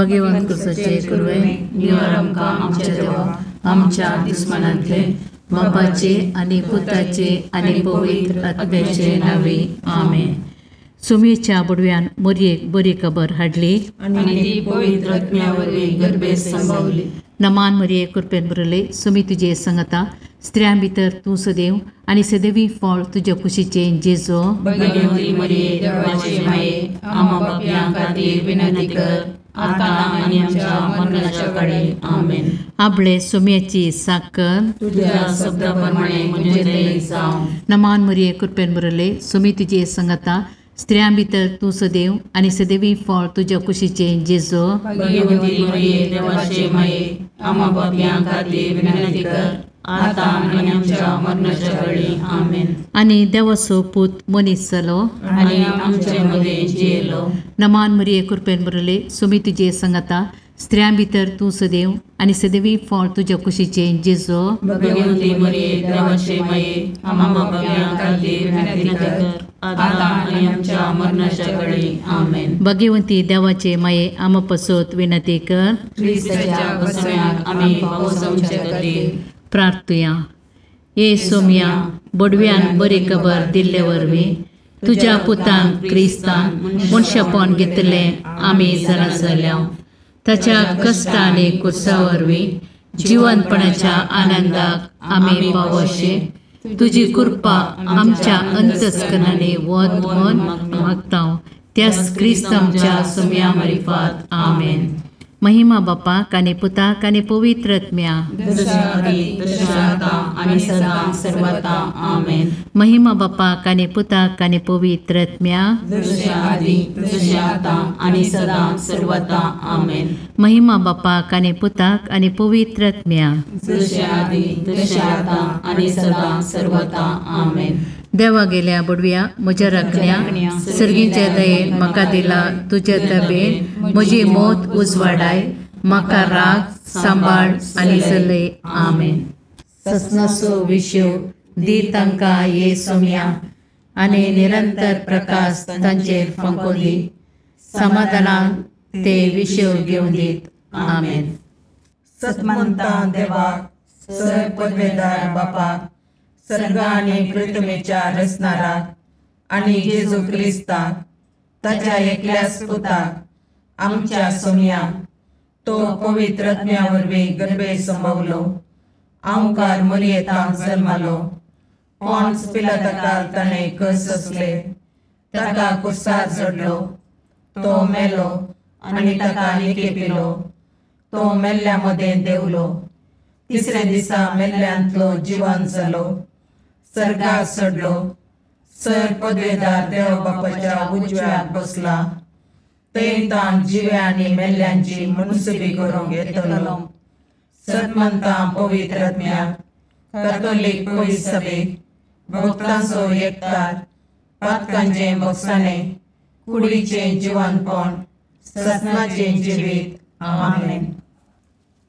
भगवंत कुसाचे कुरवे निवार आमकां आमच्या देवा आमच्या दुस्मनांतले बापाचे आनी पुताचे आनी पवित्र आत्म्याचे नांवे आमेन. सुमेच्या बुडव्यान मोरयेक बरी खबर हाडली आनी ती पवित्र आत्म्या वरवीं गर्भेत संभावली. नमान मरिये कृपेन भरले सुमी तुजे संगता स्त्रियां भितर तूं सदैव आनी सदैवी फळ तुज्या कुशीचें जेजो. भगवती मरिये देवाचे माये आम्हा पापयां खातीर विनंती कर आतां आनी आमच्या मरणाच्या काळी आमेन. आपले सुम्याची साकर तुझ्या शब्दा प्रमाणे म्हजें जावं. नमान मरिये कृपेन भरले सुमी तुजे संगता स्त्रियां भितर तूं सदैव आनी सदैवी फळ तुज्या कुशीचें जेजो. भगवती मरिये देवाचे माये आम्हा पापयां खातीर विनंती कर आतां आनी आमच्या मरणाच्या काळी आमेन. आनी देवाचो पूत मनीस जालो आनी आमचे मदें जियेलो. नमान मरिये कृपेन भरले सुमी तुजे संगता स्त्रियां भितर तूं सदैव आनी सदैवी फळ तुज्या कुशीचें जेजो. भगवती मरिये देवाचे माये आम्हा पापयां खातीर विनंती कर आतां आनी आमच्या मरणाच्या काळी आमेन. भगवंती देवाचे माये आम्हा पसत विनंती कर. क्रिस्ताच्या बसव्याक आमी पावसाचे खातीर प्रार्थुया. ये सोम्या बडव्यान बरी खबर दिल्ले वरवीं तुज्या पुतान क्रिस्तान मनशापण घेतलें आमी जाणा जाल्या. ताच्या कश्ट आनी कुर्सा वरवीं जिवनपणाच्या आनंदाक आमी पावोशे तुजी कृपा आमच्या अंतस्करणांनी वत म्हूण मागता त्याच क्रिस्त आमच्या सोम्या मारिफात आमेन. महिमा बापाक आनी पुताक आनी पवित्र आत्म्या. महिमा बापाक आनी पुताक आनी पवित्र आत्म्या. महिमा बापाक आनी पुताक आनी पवित्र आत्म्या. देवा गेल्या बुडव्या म्हज्या राखण्या सर्गीच्या दयेन म्हाका दिला तुज्या दबेन म्हजी मौत उजवाडाय म्हाका राग सांबाळ आनी चलय आमेन. ससनाचो विशय दी तांकां ये सोम्या आनी निरंतर प्रकाश तांचेर फांको दी समाधानान ते विशय घेवन दीत आमेन. सतमंता देवाक सर पदवेदार बापाक सर्ग आनी पृथ्वीच्या रचणाराक आनी जेजू क्रिस्ताक ताच्या एकल्याच पुताक आमच्या सोम्याक तो पवित्र आत्म्या वरवीं गर्भे संभवलो आंवकार मरियेतांक जल्मालो पॉन्स पिलाताकाल ताणें कस सोंसले ताका कुर्सार चडलो तो मेलो आनी ताका निकेपिलो तो मेल्ल्या मदें देंवलो तिसऱ्या दिसा मेल्ल्यांतलो जिवन जालो सर्गाक चडलो सर पदवेदार देव बापाच्या उजव्याक बसला थंय ताण जिव्या आनी मेल्ल्यांची मनसुबी करूंक येतलो. सतमंता पवित्र आत्म्याक कॅथोलीक पवित्र सभेक भक्तांचो एकतार पातकांचें भोगसाणें कुडीचें जिवनपण ससनाचें जिवीत आमेन.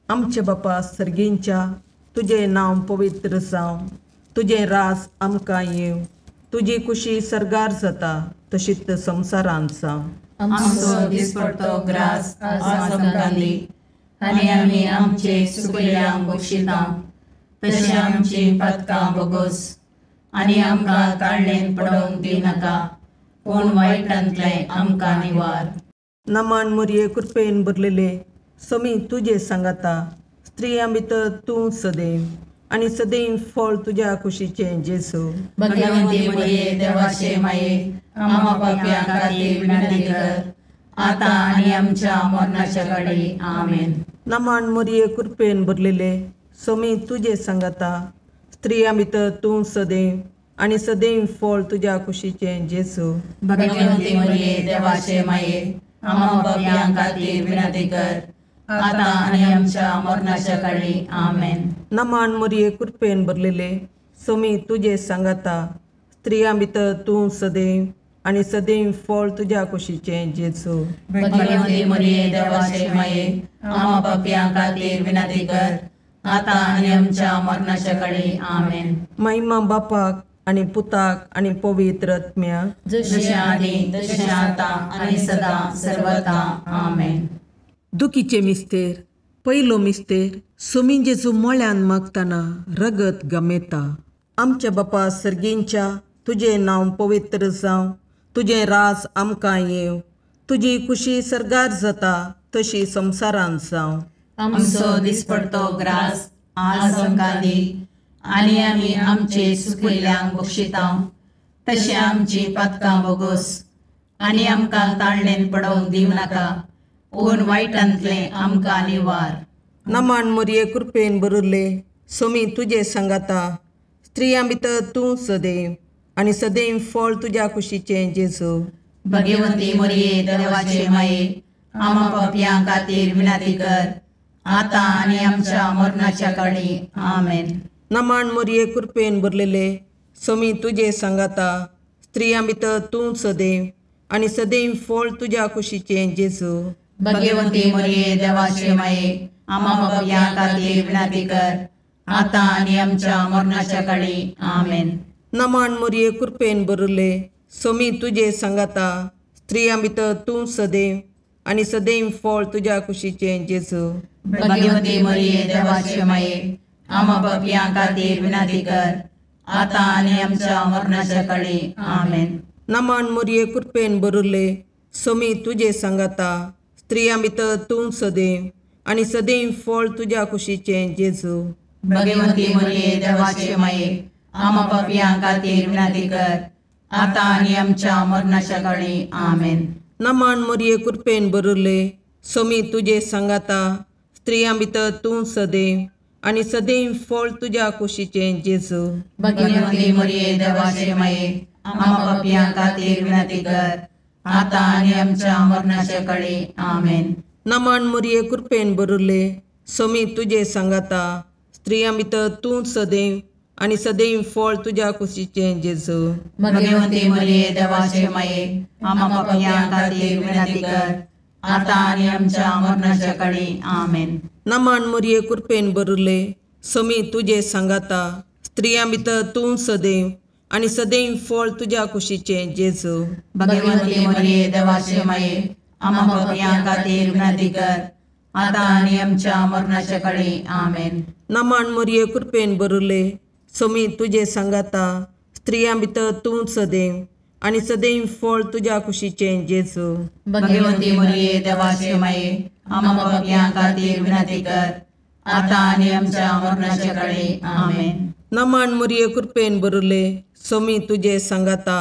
आमचे बापा सर्गींच्या तुजें नांव पवित्र जावं तुजें राज आमकां येवं तुजी कुशी सर्गार जाता तशीच संवसारांत जावं. आमचो दिसपडतो ग्रास आज आमकां दी आनी आमी आमचे सुकल्यांक बक्षिता तशें आमची पातकां बोगोस आनी आमकां ताळणेन पडोवंक दिनाका पूण वायटांतलें आमकां निवार. नमान मोरये कृपेन भरलेले समी तुजे सांगाता स्त्रियां भितर तूं सदैव आनी सदैव फळ तुज्या कुशीचें जेजू. भगवंती मरिये देवाचे माये आम्हा पापयां खातीर विनंती कर आतां आनी आमच्या मरणाच्या काळी आमेन. नमान मोरये कृपेन भरलेले समी तुजे सांगाता स्त्रियां भितर तूं सदैव आनी सदैव फळ तुज्या कुशीचें जेजू. भगवंती मरिये देवाचे माये आम्हा पापयां खातीर विनंती कर आतां आनी आमच्या मरणाच्या काळी आमेन. नमान मोरये कृपेन भरलेले समी तुजे सांगाता स्त्रियां भितर तूं सदैव आनी सदैव फळ तुज्या कुशीचें जेजू. भगवंती मरिये देवाचे माये आम्हा पापयां खातीर विनंती कर आतां आनी आमच्या मरणाच्या काळी आमेन. महिमा बापाक आनी पुताक आनी पवित्र आत्म्याक जशें आदी तशें आतां आनी सदां सर्वता आमेन. दुखीचे मिस्तेर पयलो मिस्तेर सोमी जेजू मळ्यान मागतना रगत गमेता. आमच्या बापा सर्गींच्या तुजें नांव पवित्र जावं, तुजें राज आमकां येवं, तुजी खुशी सर्गार जाता तशी संवसारांत जावं. आमचो दिसपडतो ग्रास आज आमकां दी आनी आमी आमचे सुकिल्ल्यांक बक्षिता तशें आमची पातकां बोगोस आनी आमकां ताळणेन पडोवंक दिवं नाका पूण वायटांतलें आमकां निवार. नमान मोरये कृपेन बरुल्ले सोमी तुजे सांगाता, स्त्रियां भितर तूं सदैव आनी सदैव फळ तुज्या कुशीचें जेजू. भगवंती मोरये देवाचे माये आमा पापयां खातीर विनंती कर आतां आनी आमच्या मरणाच्या काळी. आमेन. नमान मोरये कृपेन भरलेले सोमी तुजे सांगाता, स्त्रियां भितर तूं सदैव आनी सदैव फळ तुज्या कुशीचें जेजू. भगवंती मोरये देवाचे माये आमा पापयां खातीर विनंती कर आतां आनी आमच्या मरणाच्या काळी. आमेन. नमान मोरये कृपेन भरले सोमी तुजे सांगाता, स्त्रियां भितर तूं सदैव आनी सदैव फळ तुज्या कुशीचें जेजू. भगवंती मोरये देवाचे माये आमा पापयां खातीर विनंती कर आतां आनी आमच्या मरणाच्या काळी. आमेन. नमान मोरये कृपेन भरले सोमी तुजे सांगाता, स्त्रियां भितर तूं सदैव आनी सदैव फळ तुज्या कुशीचें जेजू. भगवंती मोरये देवाचे माये आमा पापयां खातीर विनंती कर आतां आनी आमच्या मरणाच्या काळी. आमेन. नमान मोरये कृपेन भरले सोमी तुजे सांगाता, स्त्रियां भितर तूं सदैव आनी सदैव फळ तुज्या कुशीचें जेजू. भगवंती मोरये देवाचे माये आमा पापयां खातीर विनंती कर आतां आनी आमच्या मरणाच्या काळी. आमेन. नमान मोरये कृपेन भरले सोमी तुजे सांगाता, स्त्रियां भितर तूं सदैव आनी सदैव फळ तुज्या कुशीचें जेजू. भगवंती मोरये देवाचे माये आमा पापयां खातीर विनंती कर आतां आनी आमच्या मरणाच्या काळी. आमेन. नमान मोरये कृपेन भरले सोमी तुजे सांगाता, स्त्रियां भितर तूं सदैव आनी सदैव फळ तुज्या कुशीचें जेजू. भगवंती मोरये देवाचे माये आमा पापयां खातीर विनंती कर आतां आनी आमच्या मरणाच्या काळी. आमेन. नमान मोरये कृपेन भरले सोमी तुजे सांगाता, स्त्रियां भितर तूं सदैव आनी सदैव फळ तुज्या कुशीचें जेजू. भगवंती मोरये देवाचे माये आमा पापयां खातीर विनंती कर आतां आनी आमच्या मरणाच्या काळी. आमेन. नमान मोरये कृपेन भरले सोमी तुजे सांगाता,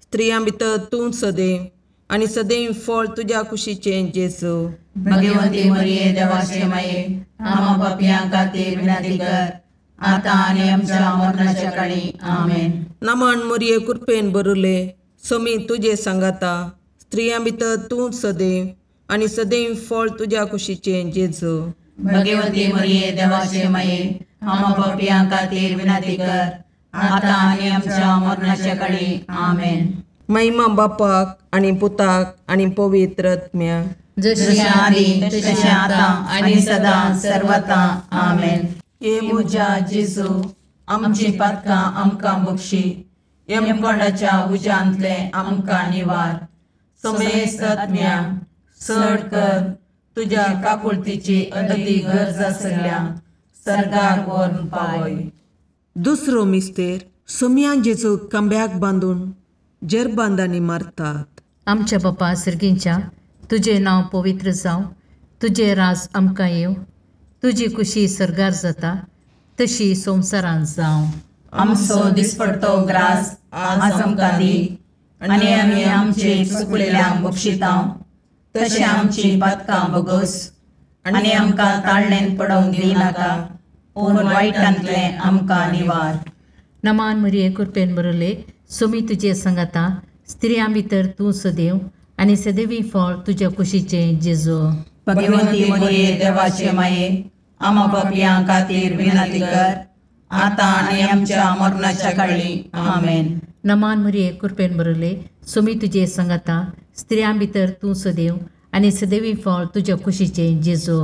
स्त्रियां भितर तूं सदैव आनी सदैव फळ तुज्या कुशीचें जेजू. भगवंती मोरये देवाचे माये आमा पापयां खातीर विनंती कर आतां आनी आमच्या मरणाच्या काळी. आमेन. नमान मोरये कृपेन भरले सोमी तुजे सांगाता, स्त्रियां भितर तूं सदैव आनी सदैव फळ तुज्या कुशीचें जेजू. भगवंती मोरये देवाचे माये आमा पापयां खातीर विनंती कर आतां आनी आमच्या मरणाच्या काळी. आमेन. महिमा बापाक आनी पुताक आनी पवित्र आत्म्याक, जशी आदी तशें आतां आनी सदां सर्वता. आमेन. हे म्हज्या जेजू आमची पातकां आमकां बक्षी, यमकोंडाच्या उज्यांतलें आमकां निवार, समेस्त आत्म्या चड कर तुज्या काकुळतीची अदती गरज आसल्या सर्गाक व्हरून पावय. दुसरो मिस्तेर सोमया जेजू खांब्याक बांदून जेरबांदांनी मारतात. आमच्या बापा सर्गींच्या तुजें नांव पवित्र जावं, तुजें राज आमकां येवं, तुजी खुशी सर्गार जाता तशी संवसारांत जावं. आमचो दिसपडतो ग्रास आज आमकां दी आनी आमी आमचे चुकलेल्यांक बक्षिता तशें आमची पातकां बगोस आनी आमकां ताळणेन पडोवंक दिनाका पूण वायटांतलें आमकां निवार. नमान मरिये कृपेन बरले सोमी तुजे सांगाता, स्त्रियां भितर तूं सदैव आनी सदैवी फळ तुज्या कुशीचें जेजू. भगवंती मरिये देवाचे माये आमा पापयां खातीर विनंती कर आतां आनी आमच्या मरणाच्या काळी. आमेन. नमान मरिये कृपेन बरले सोमी तुजे सांगाता, स्त्रियां भितर तूं सदैव आनी सदैवी फळ तुज्या कुशीचें जेजू.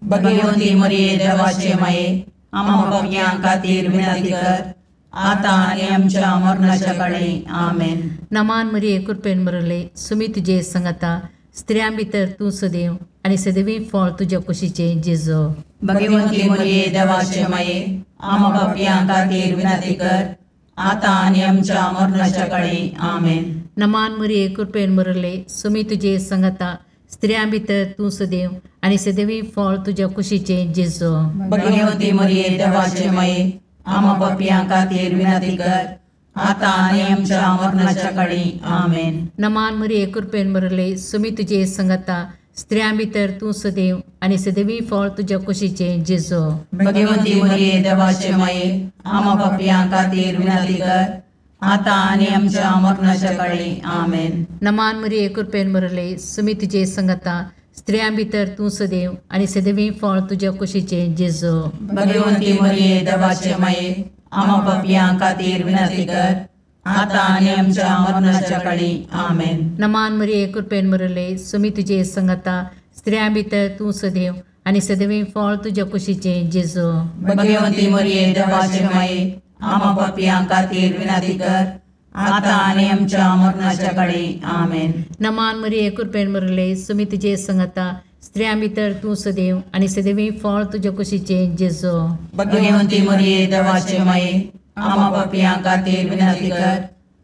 भगवंती मरिये देवाचे माये आमा पापयां खातीर विनंती कर आतां आनी आमच्या मरणाच्या काळी. आमेन. नमान मरिये कृपेन बरले सोमी तुजे सांगाता, स्त्रियां भितर तूं सदैव आनी सदैवी फळ तुज्या कुशीचें जेजू. भगवंती मरिये देवाचे माये, आम्हा पापयां खातीर विनंती कर, आतां आनी आमच्या मरणाच्या काळी. आमेन. नमान मरिये, कृपेन भरले, सुमी तुजे संगता, स्त्रियां भितर तूं सदैव आनी सदैवी फळ तुज्या कुशीचें जेजू. भगवंती मरिये देवाचे माये, आम्हा पापयां खातीर विनंती कर, आतां आनी आमच्या मरणाच्या काळी. आमेन. नमान मरिये, कृपेन भरले, सुमी तुजे संगता, स्त्रियां भितर तूं सदैव आनी सदैवी फळ तुज्या कुशीचें जेजू. भगवंती मरिये देवाचे माये, आम्हा पापयां खातीर विनंती कर, आतां आनी आमच्या मरणाच्या काळी. आमेन. नमान मरिये, कृपेन भरले, सुमी तुजे संगता, स्त्रियां भितर तूं सदैव आनी सदैवी फळ तुज्या कुशीचें जेजू. भगवंती मरिये देवाचे माये, आम्हा पापयां खातीर विनंती कर, आतां आनी आमच्या मरणाच्या काळी. आमेन. नमान मरिये, कृपेन भरले, सुमी तुजे संगता, स्त्रियां भितर तूं सदैव आनी सदैवी फळ तुज्या कुशीचें जेजू. भगवंती मरिये देवाचे माये, आम्हा पापयां खातीर विनंती कर, आतां आनी आमच्या मरणाच्या काळी. आमेन. नमान मरिये, कृपेन भरले, सुमी तुजे संगता, स्त्रियां भितर तूं सदैव आनी सदैवी फळ तुज्या कुशीचें जेजू. भगवंती मरिये देवाचे माये, आम्हा पापयां खातीर विनंती कर,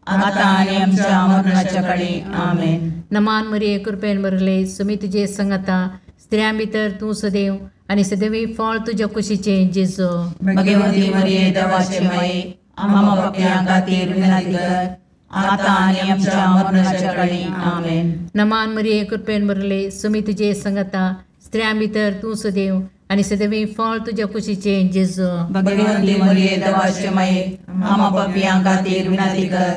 आतां आनी आमच्या मरणाच्या काळी. आमेन. नमान मरिये, कृपेन भरले, सुमी तुजे संगता, स्त्रियां भितर तूं सदैव आनी सदैवी फळ तुज्या कुशीचें जेजू. भगवंती मरिये देवाचे माये, आम्हा पापयां खातीर विनंती कर, आतां आनी आमच्या मरणाच्या काळी. आमेन. नमान मरिये, कृपेन भरले, सुमी तुजे संगता, स्त्रियां भितर तूं सदैव आनी सदैवी फळ तुज्या कुशीचें जेजू. भगवंती मरिये देवाचे माये, आम्हा पापयां खातीर विनंती कर,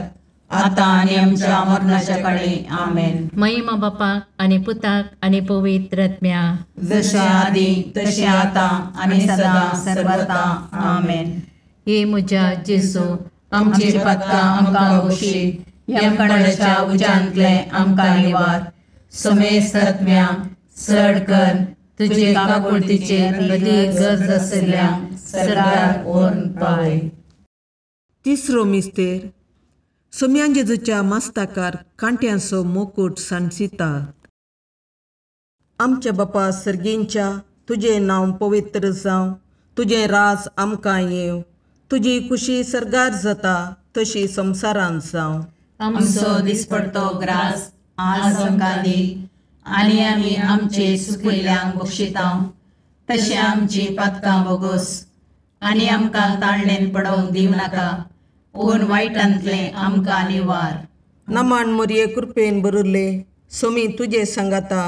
आतां आनी आमच्या मरणाच्या काळी. आमेन. महिमा बापाक आनी पुताक आनी पवित्र आत्म्या, जशें आदी तशें आतां आनी सदां सर्वता. आमेन. हे म्हज्या जेजू, आमची पातकां आमकां बक्षी, यमकणाच्या उज्यांतले आमकां निवार, समेस्त आत्म्या चड कर तुजे काकुळतीचेर अदीक गरज आशिल्ल्या सरकार व्हरून पावय. तिसरो मिस्तेर. सोम्यान जेजूच्या मस्ताकार कांट्यांचो मुकूट सांडसितात. आमच्या बापा सर्गींच्या, तुजें नांव पवित्र जावं, तुजें राज आमकां येवं, तुजी कुशी सर्गार जाता तशी संवसारांत जावं. आमचो दिसपडतो ग्रास आज आमकां दी, आनी आमी आमचे सुकिल्ल्यांक बक्षिता तशें आमची पातकां बोगोस, आनी आमकां ताळणेन पडोवंक दिवं नाका, पूण वायटांतलें आमकां निवार. नमान मरिये, कृपेन भरिल्ले, सोमी तुजे सांगाता,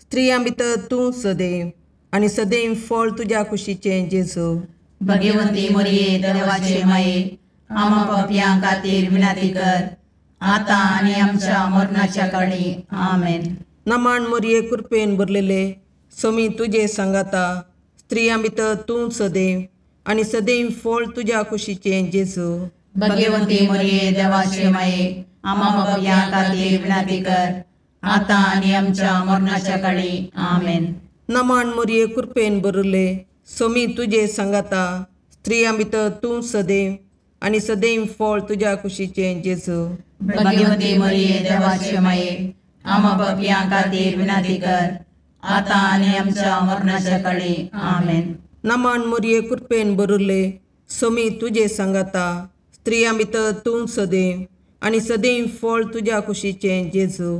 स्त्रियां भितर तूं सदैव आनी सदैव फळ तुज्या कुशीचें जेजू. भगवंती मरिये देवाचे माये, आम्हा पापयां खातीर विनंती कर, आतां आनी आमच्या मरणाच्या काळी. आमेन. नमान मरिये, कृपेन भरलेले, सोमी तुजे सांगाता, स्त्रियां भितर तूं सदैव आनी सदैव फळ तुज्या कुशीचें जेजू. भगवंती मरिये देवाचे माये, आम्हा पापयां खातीर विनंती कर, आतां आनी आमच्या मरणाच्या काळी. आमेन. नमान मरिये, कृपेन भरिल्ले, सोमी तुजे सांगाता, स्त्रियां भितर तूं सदैव आनी सदैव फळ तुज्या कुशीचें जेजू. भगवंती मरिये देवाचे माये, आम्हा पापयां खातीर विनंती कर, आतां आनी आमच्या मरणाच्या काळी. आमेन. नमान मरिये, कृपेन भरिल्ले, सोमी तुजे सांगाता, स्त्रियां भितर तूं सदैव आनी सदैव फळ तुज्या कुशीचें जेजू.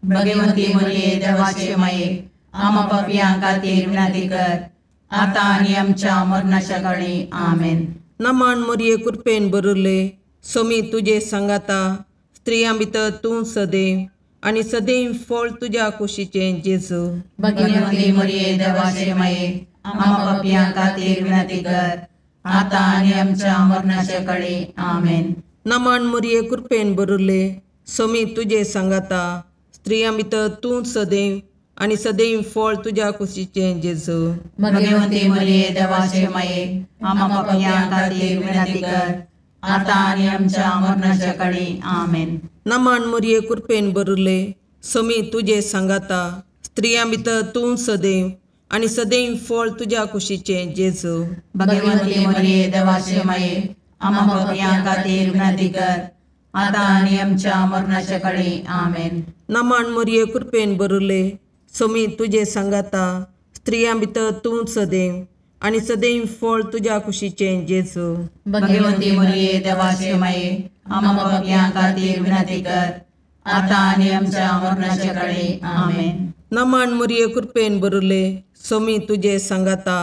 भगवंती मरिये देवाचे माये, आम्हा पापयां खातीर विनंती कर, आतां आनी आमच्या मरणाच्या काळी. आमेन. नमान मरिये, कृपेन भरिल्ले, सोमी तुजे सांगाता, स्त्रियां भितर तूं सदैव आनी सदैव फळ तुज्या कुशीचें जेजू. भगवंती मरिये देवाचे माये, आम्हा पापयां खातीर विनंती कर, आतां आनी आमच्या मरणाच्या काळी. आमेन. नमान मरिये, कृपेन भरिल्ले, सोमी तुजे सांगाता, स्त्रियां भितर तूं सदैव आनी सदैव फळ तुज्या कुशीचें जेजू. भगवंती मरिये देवाचे माये, आम्हा पापयां खातीर विनंती कर, आतां आनी आमच्या मरणाच्या काळी. आमेन. नमान मरिये, कृपेन भरिल्ले, सोमी तुजे सांगाता, स्त्रियां भितर तूं सदैव आनी सदैव फळ तुज्या कुशीचें जेजू. भगवंती मरिये देवाचे माये, आम्हा पापयां खातीर विनंती कर, आतां आनी आमच्या मरणाच्या काळी. आमेन. नमन मरिये कृपेन भरिल्ले, स्वामी तुजे सांगाता, स्त्रियां भितर तूं सदैव आनी सदैव फळ तुज्या कुशीचें जेजू. भगवंती मरिये देवाचे माये, आम्हा पापयां खातीर विनंती कर, आतां आनी आमच्या मरणाच्या काळी. आमेन. नमन मरिये कृपेन भरिल्ले, स्वामी तुजे सांगाता,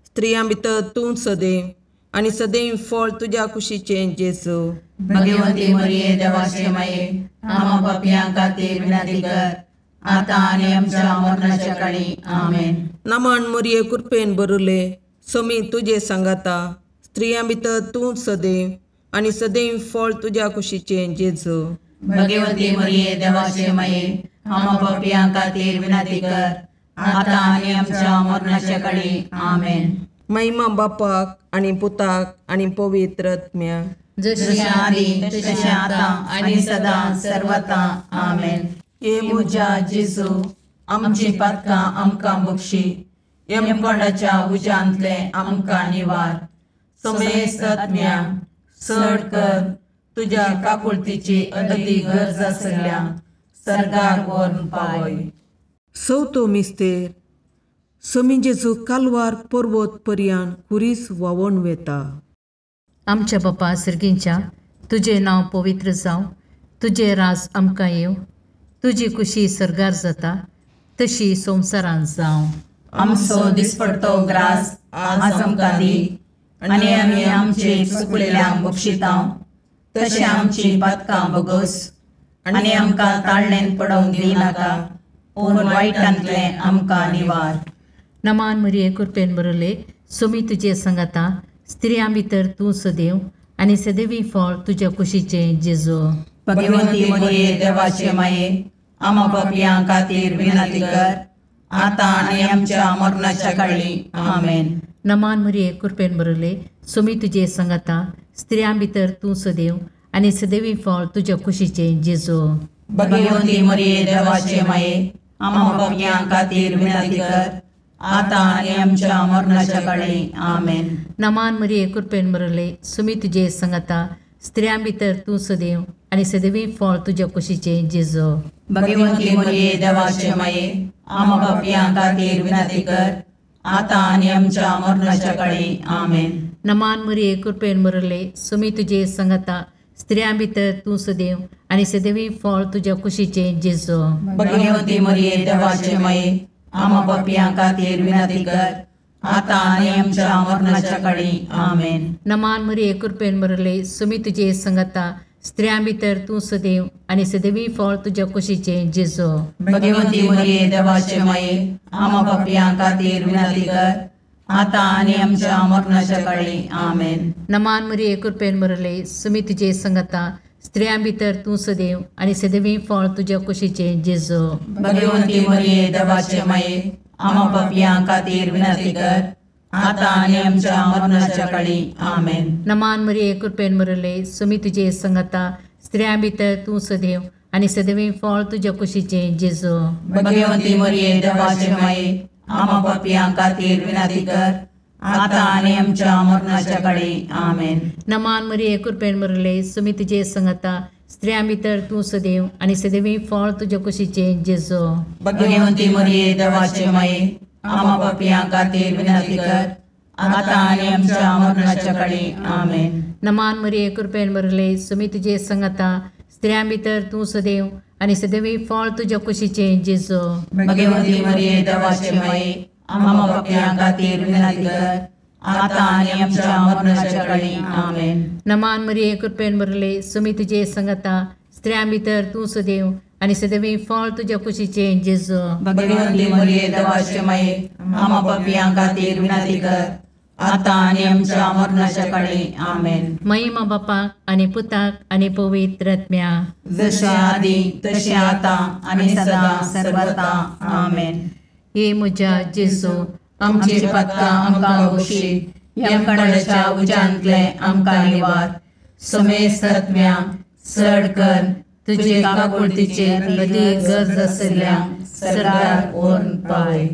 स्त्रियां भितर तूं सदैव आनी सदैव फळ तुज्या कुशीचें जेजू. भगवंती मरिये देवाचे माये, आम्हा पापयां खातीर विनंती कर, आतां आनी आमच्या मरणाच्या काळी. आमेन. नमन मरिये कृपेन भरिल्ले, स्वामी तुजे सांगाता, स्त्रियां भितर तूं सदैव आनी सदैव फळ तुज्या कुशीचें जेजू. भगवंती मरिये देवाचे माये, आम्हा पापयां खातीर विनंती कर, आतां आनी आमच्या मरणाच्या काळी. आमेन. महिमा बापाक आनी पुताक आनी पवित्र आत्म्याक, जशें आदी तशें आतां आनी सदां सर्वता. आमेन. हे म्हज्या जेजू, आमची पातकां आमकां बक्षी, यमकोंडाच्या उज्यांतले आमकां निवार, समेस्त आत्म्या चड कर तुज्या काकुळतीची अदती गरज आसल्या सर्गाक व्हरून पावय. चवथो मिस्तेर. स्वामी जेजू कालवार पर्वत पर्यान खुरीस व्हांवून वेता. आमच्या बापा सर्गींच्या, तुजें नांव पवित्र जावं, तुजें राज आमकां येवं, तुजी कुशी सर्गार जाता तशी संवसारांत जावं. आमचो दिसपडतो ग्रास आज आमकां दी, आनी आमी आमचे चुकलेल्यांक बक्षितां तशें आमची पातकां बगस, आनी आमकां ताळणेन पडोवंक दिनाका, पूण वायटांतलें आमकां निवार. नमान मरिये कृपेन भरिल्ले, स्वामी तुजे सांगाता, स्त्रियां भितर तूं सदैव आनी सदैवी फळ तुज्या कुशीचें जेजू. भगवंती मरिये देवाचे माये, आम्हा पापयां खातीर विनंती कर, आतां आनी आमच्या मरणाच्या काळी. आमेन. नमान मरिये कृपेन भरिल्ले, स्वामी तुजे सांगाता, स्त्रियां भितर तूं सदैव आनी सदैवी फळ तुज्या कुशीचें जेजू. भगवंती मरिये देवाचे माये, आम्हा पापयां खातीर विनंती कर, आतां आनी आमच्या मरणाच्या काळी. आमेन. नमान मरिये कृपेन भरिल्ले, स्वामी तुजे सांगाता, स्त्रियां भितर तूं सदैव आनी सदैवी फळ तुज्या कुशीचें जेजू. भगवंती मरिये देवाचे माये, आम्हा पापयां खातीर विनंती कर, आतां आनी आमच्या मरणाच्या काळी. आमेन. नमान मरिये कृपेन भरिल्ले, स्वामी तुजे सांगाता, स्त्रियां भितर तूं सदैव आनी सदैवी फळ तुज्या कुशीचें जेजू. भगवंती मरिये देवाचे माये, आम्हा पापयां खातीर विनंती कर, आतां आनी आमच्या मरणाच्या काळी. आमेन. नमान मरिये कृपेन भरिल्ले, स्वामी तुजे सांगाता, स्त्रियां भितर तूं सदैव आनी सदैवी फळ तुज्या कुशीचें जेजू. भगवंती मरिये देवाचे माये, आम्हा पापयां खातीर विनंती कर, आतां आनी आमच्या मरणाच्या काळी. आमेन. नमान मरिये कृपेन भरिल्ले, स्वामी तुजे सांगाता, स्त्रियां भितर तूं सदैव आनी सदैवी फळ तुज्या कुशीचें जेजू. भगवंती मरिये देवाचे माये, आम्हा पापयां खातीर विनंती कर, आतां आनी आमच्या मरणाच्या काळी. आमेन. नमान मरिये कृपेन भरिल्ले, स्वामी तुजे सांगाता, स्त्रियां भितर तूं सदैव आनी सदैवी फळ तुज्या कुशीचें जेजू. भगवंती मरिये देवाचे माये, आम्हा पापयां खातीर विनंती कर, आतां आनी आमच्या मरणाच्या काळी. आमेन. नमान मरिये कृपेन भरिल्ले, स्वामी तुजे सांगाता, स्त्रियां भितर तूं सदैव आनी सदैवी फळ तुज्या कुशीचें जेजू. भगवंती मरिये देवाचे माये, आम्हा पापयां खातीर विनंती कर, आतां आनी आमच्या मरणाच्या काळी. आमेन. नमान मरिये कृपेन भरिल्ले, स्वामी तुजे सांगाता, स्त्रियां भितर तूं सदैव आनी सदैवी फळ तुज्या कुशीचें जेजू. भगवंती मरिये देवाचे माये, आम्हा पापयां खातीर विनंती कर, आतां आनी आमच्या मरणाच्या काळी. आमेन. नमान मरिये कृपेन भरिल्ले, स्वामी तुजे सांगाता, स्त्रियां भितर तूं सदैव आनी सदैवी फळ तुज्या कुशीचें जेजू. भगवंती मरिये देवाचे माये, आम्हा पापयां खातीर विनंती कर, आतां आनी आमच्या मरणाच्या काळी. आमेन. महिमा बापाक आनी पुताक आनी पवित्र आत्म्याक, जशें आदी तशें आतां आनी सदां सर्वता. आमेन. हे म्हज्या जेजू, आमची पातकां आमकां बक्षी, यमकंडाच्या उज्यांतले आमकां निवार, समेस्त आत्म्या चड कर तुजे काकुळतीचेर अदीक गरज आशिल्ल्या सर्गाक व्हरून पावय.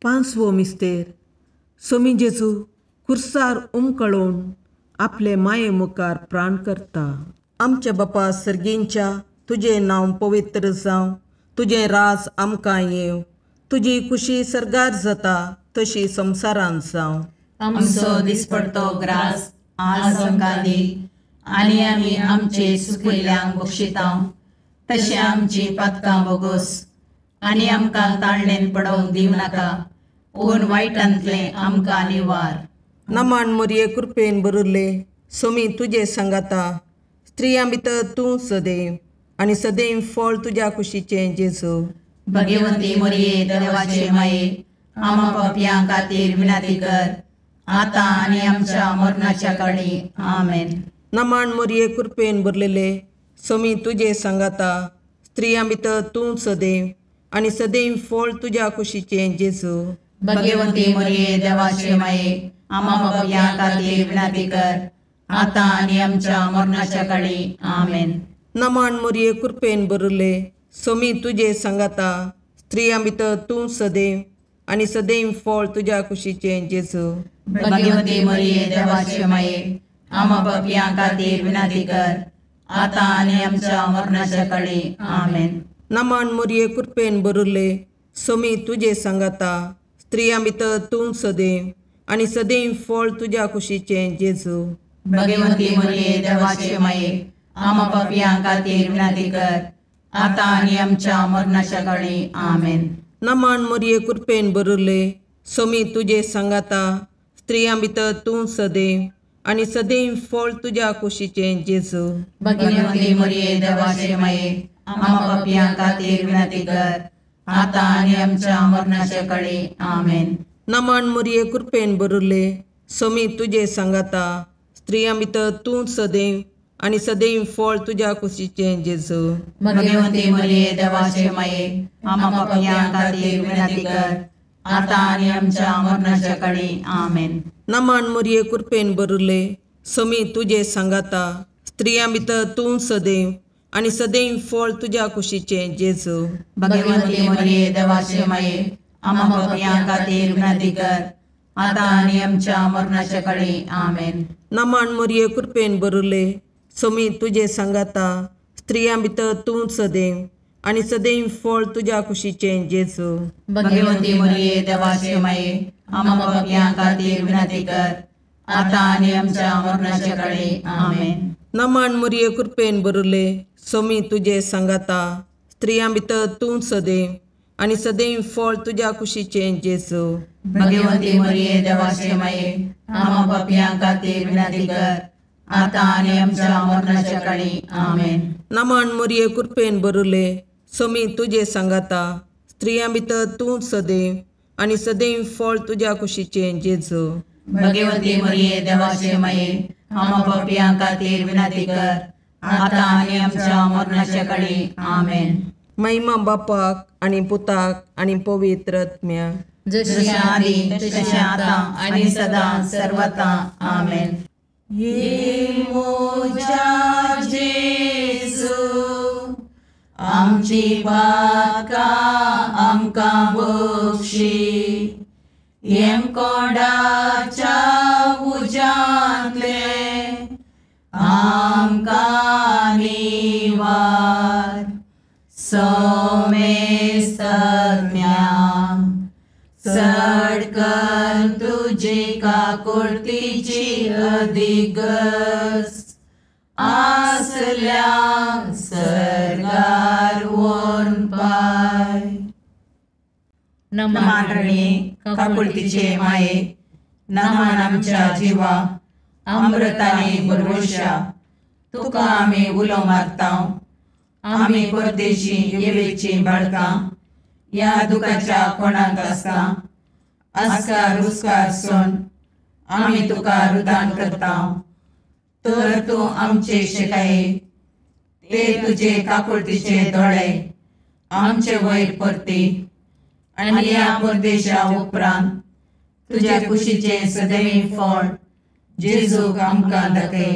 पांचवो मिस्तेर. स्वामी जेजू खुर्सार उमकळून आपले माये मुखार प्राण करता. आमच्या बापा सर्गींच्या तुजें नांव पवित्र जावं, तुजें राज आमकां येवं, तुजी खुशी सर्गार जाता तशी संवसारांत जावं. आमचो दिसपडतो ग्रास आज आमकां दी आनी आमी आमचे सुकिल्ल्यांक बक्षिता तशें आमची पातकां बोगोस आनी आमकां ताळणेन पडोवंक दिवं नाका पूण वायटांतलें आमकां निवार. नमान मोरये कृपेन बरुल्ले सोमी तुजे सांगाता, स्त्रियां भितर तूं सदैव आनी सदैव फळ तुज्या कुशीचें जेजू. भगवंती मोरये देवाचे माये आमा पापयां खातीर विनंती कर आतां आनी आमच्या मरणाच्या काळी. आमेन. नमान मोरये कृपेन भरलेले सोमी तुजे सांगाता, स्त्रियां भितर तूं सदैव आनी सदैव फळ तुज्या कुशीचें जेजू. भगवंती मोरये देवाचे माये आमा पापयां खातीर विनंती कर आतां आनी आमच्या मरणाच्या काळी. आमेन. नमान मोरये कृपेन भरले सोमी तुजे सांगाता, स्त्रियां भितर तूं सदैव आनी सदैव फळ तुज्या कुशीचें जेजू. भगवंती मोरये देवाचे माये आमा पापयां खातीर विनंती कर आतां आनी आमच्या मरणाच्या काळी. आमेन. नमान मोरये कृपेन भरले सोमी तुजे सांगाता, स्त्रियां भितर तूं सदैव आनी सदैव फळ तुज्या कुशीचें जेजू. भगवंती मोरये देवाचे माये आमा पापयां खातीर विनंती कर आतां आनी आमच्या मरणाच्या काळी. आमेन. नमान मोरये कृपेन भरले सोमी तुजे सांगाता, स्त्रियां भितर तूं सदैव आनी सदैव फळ तुज्या कुशीचें जेजू. भगवंती मोरये देवाचे माये आमा पापयां खातीर विनंती कर आतां आनी आमच्या मरणाच्या काळी. आमेन. नमान मोरये कृपेन भरले सोमी तुजे सांगाता, स्त्रियां भितर तूं सदैव आनी सदैव फळ तुज्या कुशीचें जेजू. भगवंती मोरये देवाचे माये आमा पापयां खातीर विनंती कर आतां आनी आमच्या मरणाच्या काळी. आमेन. नमान मोरये कृपेन भरले सोमी तुजे सांगाता, स्त्रियां भितर तूं सदैव आनी सदैव फळ तुज्या कुशीचें जेजू. भगवंती मोरये देवाचे माये आमा पापयां खातीर विनंती कर आतां आनी आमच्या मरणाच्या काळी. आमेन. नमान मोरये कृपेन भरले सोमी तुजे सांगाता, स्त्रियां भितर तूं सदैव आनी सदैव फळ तुज्या कुशीचें जेजू. भगवंती मोरये देवाचे माये आमा पापयां खातीर विनंती कर आतां आनी आमच्या मरणाच्या काळी. आमेन. नमान मोरये कृपेन भरले सोमी तुजे सांगाता, स्त्रियां भितर तूं सदैव आनी सदैव फळ तुज्या कुशीचें जेजू. भगवंती मोरये देवाचे माये आमा पापयां खातीर विनंती कर आतां आनी आमच्या मरणाच्या काळी. आमेन. नमान मोरये कृपेन भरले सोमी तुजे सांगाता, स्त्रियां भितर तूं सदैव आनी सदैव फळ तुज्या कुशीचें जेजू. भगवंती मोरये देवाचे माये आमा पापयां खातीर विनंती कर आतां आनी आमच्या मरणाच्या काळी. आमेन. महिमा बापाक आनी पुताक आनी पवित्र आत्म्याक, जशी आदी तशें आतां आनी सदां सर्वता. आमेन. ये मोजा जेजू आमची पातकां आमकां बक्षी, येमकोंडाच्या उज्यांतले आमकां निवार. सोमेस्तज्ञा चड कर तुजी काकुळतीची अधिगस आसल्या सर्गार व्हरून पाय. नमान रणी काकुळतीचे माये, नमान आमच्या जिवा अमृताने भरवशा, तुका आमी उलो मारता. आमी परदेशी येवेची बाळकां ह्या दुखाच्या कोणाक आसता आस्कार रुस्कार सोन आमी तुका रुदान करता. तर तूं आमचे शिकाये ते तुजे काकुळतीचे दोळे आमचे वयर परती आनी ह्या परदेशा उपरांत तुज्या कुशीचें सदैव फळ जेजूक आमकां दाखय.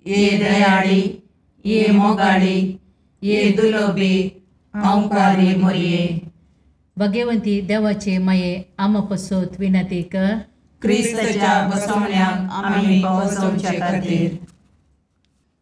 ये दयाळी, ये मोगाळी, ये दुलोबी आंवकारी मोरये. भगवंती देवाचे माये आमा पसत विनंती कर. क्रिस्ताच्या बसवण्याक आमी पावसोवचे खातीर.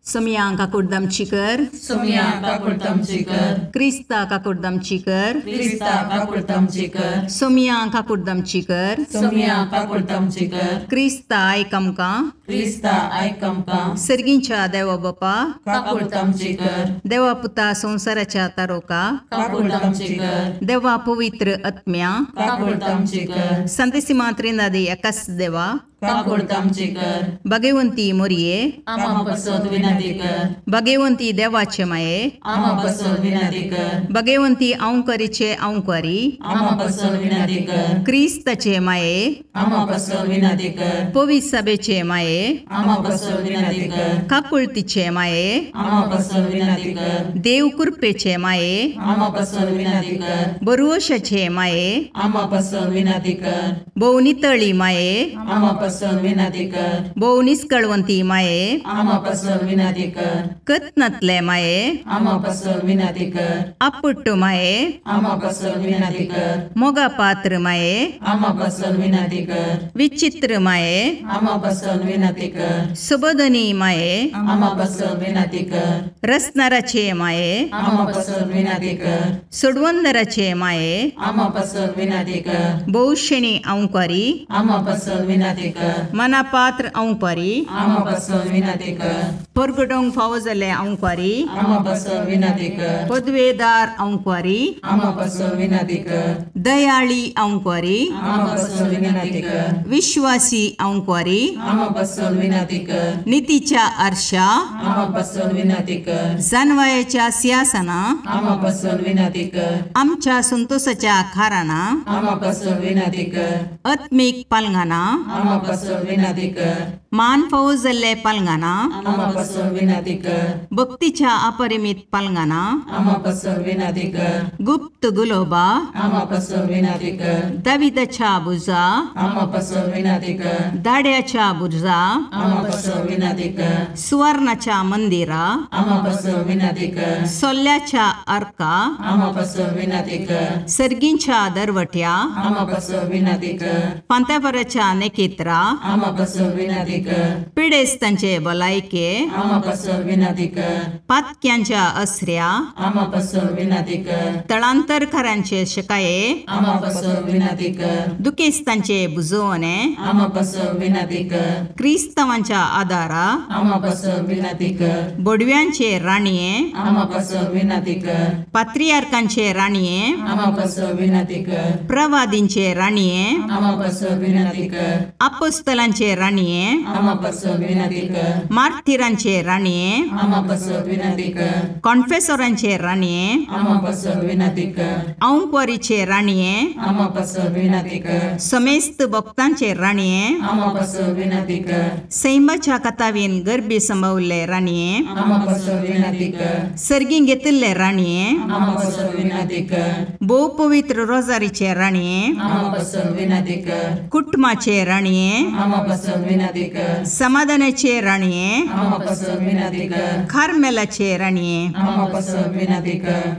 सोमया काकुडदामची कर, सोमया काकुडदामची कर, क्रिस्ता काकुडदामची कर, क्रिस्ता काकुडदामची कर, सोमया काकुडदामची कर, सोमया काकुडदामची कर, क्रिस्ता आयक आमकां, क्रिस्ता आयक आमकां, सर्गींच्या देवा बापा काकुडदामची कर, देवा पुता संवसाराच्या तारोका काकुडदामची कर, देवा पवित्र आत्म्या काकुडदामची कर, संतेसिमा त्रिनादी एकाच देवा काकुडदामची कर, भगवंती मोरये आमा पासत विनंती कर, भगवंती देवाचे माये आमा पासत विनंती कर, भगवंती औंकरीचे औंकरी आमा पासत विनंती कर, क्रिस्ताचे माये आमा पासत विनंती कर, पवित्र सभेचे माये आमा पासत विनंती कर, काकुळतीचे माये आमा पासत विनंती कर, देव कृपेचे माये आमा पासत विनंती कर, बरोशाचे माये आमा पासत विनंती कर, भोव नितळी माये आमा पासत विनंती कर, भोव निस्कळवंती माये आमा पासत विनंती कर, कत्नातले माये आमा पासत विनंती कर, आपुट्ट माये आमा पासत विनंती कर, मोगा पात्र माये आमा पासत विनंती कर, विचित्र माये आमा पासत विनंती कर, सुबोधनी माये आमा पासत विनंती कर, रसनाराचे माये आमा पासत विनंती कर, सोडवंदराचे माये आमा पासत विनंती कर, भोवशेणी औंकारी आमा पासत विनंती कर, मनापात्र औंकारी आमा पासत विनंती कर, परगटोंक फावो जाल्ले औंकारी आमा पासत विनंती कर, पदवेदार औंकारी आमा पासत विनंती कर, दयाळी औंकारी आमा पासत विनंती कर, विश्वासी औंकारी आमा पासत विनंती कर, नितीच्या आरशा आमा पासत विनंती कर, जानवायाच्या सिंहासना आमा पासत विनंती कर, आमच्या संतोषाच्या खाराना आमा पासत विनंती कर, आत्मीक पालंगाना आमा पासत विनंती कर, मान फावो जाल्ले पालंगाना आमा पासत विनंती कर, भक्तीच्या अपरिमित पालंगाना आमा पासत विनंती कर, गुप्त गुलोबा आमा पासत विनंती कर, दाविदाच्या बुजा आमा पासत विनंती कर, दाड्याच्या बुर्जा आमा पासत विनंती कर, सुवर्णाच्या मंदिरा आमा पासत विनंती कर, सोल्ल्याच्या अर्का आमा पासत विनंती कर, सर्गींच्या दरवट्या आमा पासत विनंती कर, पांतापराच्या नेकेत्रा आमा पासत विनंती कर, पिडेस्तांचे भलायके आमा पासत विनंती कर, पातक्यांच्या असऱ्या आमा पासत विनंती कर, तळांतरकारांचे शकाये आमा पासत विनंती कर, दुखेस्तांचे बुजवणे आमा पासत विनंती कर, क्रिस्तावांच्या आदारा आमा पासत विनंती कर, बोडव्यांचे राणये आमा पासत विनंती कर, पात्रियार्कांचे राणये आमा पासत विनंती कर, प्रवादींचे राणये आमा पासत विनंती कर, अपोस्तलांचे राणये आमा पासत विनंती कर, मार्थिरांचे राणये आमा पासत विनंती कर, कॉन्फेसोरांचे राणये आमा पासत विनंती कर, औंकवारीचे राणये आमा पासत विनंती कर, समेस्त भक्तांचे राणये आमा पासत विनंती कर, सैमाच्या कथावीन गर्भी संभवल्ले राणये आमा पासत विनंती कर, सर्गीं घेतिल्ले राणये आमा पासत विनंती कर, भोव पवित्र रोजारीचे राणये आमा पासत विनंती कर, कुटुंबाचे राणये आमा पासत विनंती कर, समाधानाचे राणये आमा पासत विनंती कर, कार्मेलाचे राणये आमा पासत विनंती कर,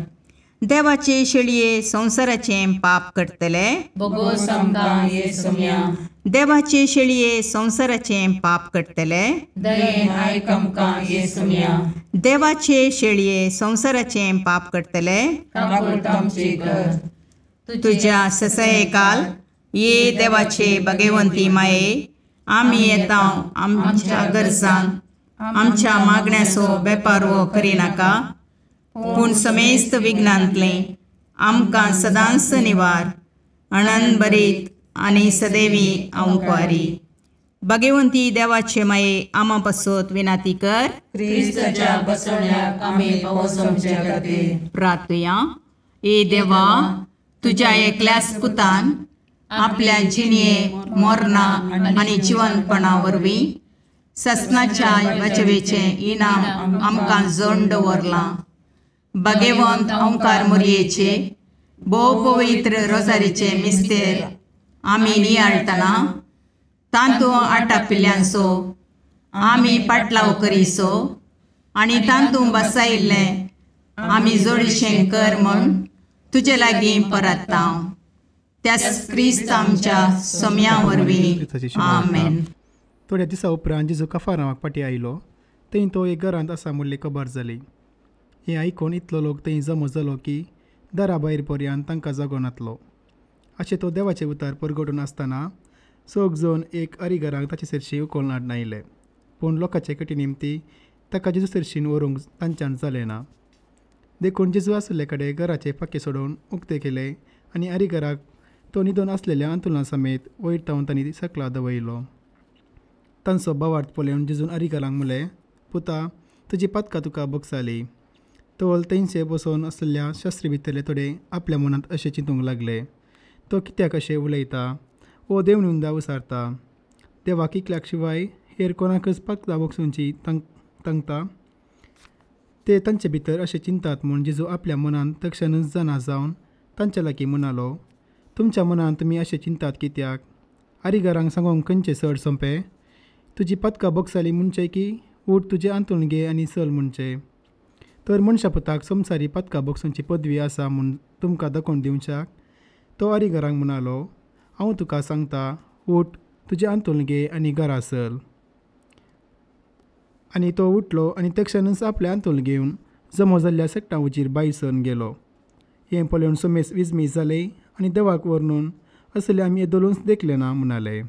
देवाचे शेळये संवसाराचे पाप करतले बोगोस आमकां ये सोम्या, देवाचे शेळये संवसाराचे पाप करतले दयेन आयक आमकां ये सोम्या, देवाचे शेळये संवसाराचे पाप करतले काकुळट आमची कर, तुझ्या ससयकाल ये देवाचे भगवंती माये आमी येता आमच्या गरजांक आमच्या मागण्याचो बेपारवो करिनाका पूण समेस्त विघ्नांतलें आमकां सदांच निवार अणनभरीत आनी सदैवी औंकवारी. भगवंती देवाचे माये आमा पासत विनाती कर. क्रिस्ताच्या बसवण्याक आमी पावस आमच्या खातीर प्रार्थुया. ए देवा, तुज्या एकल्याच पुतान आपल्या जिणये मरणा आनी जिवनपणा वरवीं ससनाच्या वाचवेचें इनाम आमकां जोड दवरलां. भगवंत ओंकार मोरयेचे भोव पवित्र रोजारीचे मिस्तेर आमी नियाळटना तांतू आटापिल्ल्यांचो आमी पाटलाव करीसो आनी तांतू बसायिल्लें आमी जोडीशें कर म्हूण तुजे लागीं परत्ता. त्याच क्रिस्त आमच्या सोम्या वरवीं. आमेन. थोड्या दिसा उपरांत जेजू कफारामाक फाटीं आयलो. थंय तो एक घरांत आसा म्हणली खबर जाली. हें आयकून इतलो लोक थंय जमो जालो की दारा भायर पर्यंत तांकां जागो नातलो. अशें तो देवाचें उतर परगटून आसतना सग जण एक अरिगराक ताचे सरशी उखलून हाडून आयले. पूण लोकांचे कटी निमती ताका जेजू सरशीन व्हरूंक तांच्यान जालें ना. देखून जेजू आशिल्ले कडेन घराचे पाखें सोडून उक्तें केलें आनी अरिगराक तो न्हिदून आसलेल्या अंतुलना समेत वयर तावन तांणी सकला दवयलो. तांचो भावार्थ पळोवन जेजून अरिगराक म्हणलें, पुता, तुजी पातकां तुका भोगसाली. तोल तेंचे बसून आशिल्ल्या शास्त्री भितरले थोडे आपल्या मनांत अशें चिंतूंक लागले, तो कित्याक अशें उलयता? वो देवनिंदा उसारता. देवाक एकल्याक शिवाय हेर कोणाकच पातकां भोगसुची तांकता. ते तांचे भितर अशें चिंतात म्हूण जेजू आपल्या मनांत तक्षणच जाणा जावन तांच्या लागीं म्हणालो, तुमच्या मनांत तुमी अशें चिंतात कित्याक? आरिगरांक सांगूंक खंयचें चड सोंपें, तुजी पातकां भोगसाली म्हणचें की उठ तुजें आंतूण घे आनी चल म्हणचें? तर मनशा पुताक संवसारी पातकां भोगसुची पदवी आसा म्हूण तुमकां दाखोवन दिवच्याक तो आरिगरांक म्हणालो, हांव तुका सांगता, उठ तुजें आंतूण घे आनी घरा चल. आनी तो उठलो आनी तक्षणच आपलें आंतूल घेवन जमो जाल्ल्या सगटां उजीर भायर सरून गेलो. हें पळोवन समेस्त विजमी जाले आनी देवाक व्हरून असले आमी येदोळूच देखले ना म्हणाले.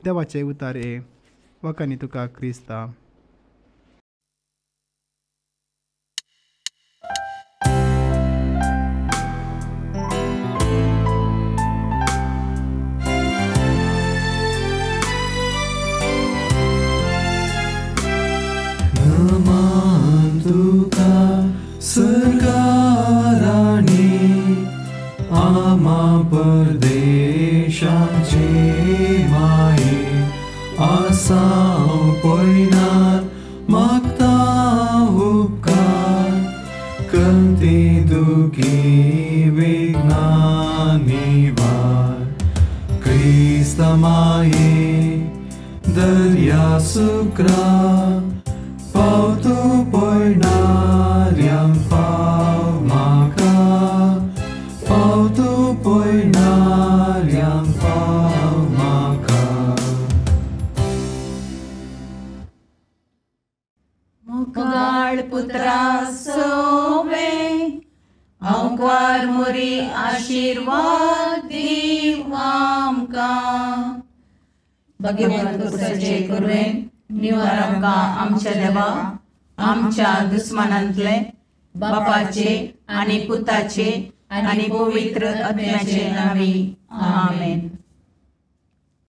देवाचे उतार हे वाकांनी तुका क्रिस्ता. सरकाराणी आमा परदेशाचे माये आसाव पयनार मागता उपकार कंती दुखी विघ्ना निवार क्रिस्त माये दर्या सुक्रा पावतो पयणाऱ्यांक पाव म्हाका पावतो पयणाऱ्यांक पाव म्हाका. मुगाळ पुत्रा सोवे अंकार मोरी आशीर्वाद दीव आमकां. भगवंत कुसाचे कुरवेन निवार आमकां आमच्या देवा आमच्या दुस्मानांतले बापाचे आनी पुताचे आनी पवित्र आत्म्याचे नांवी आमेन.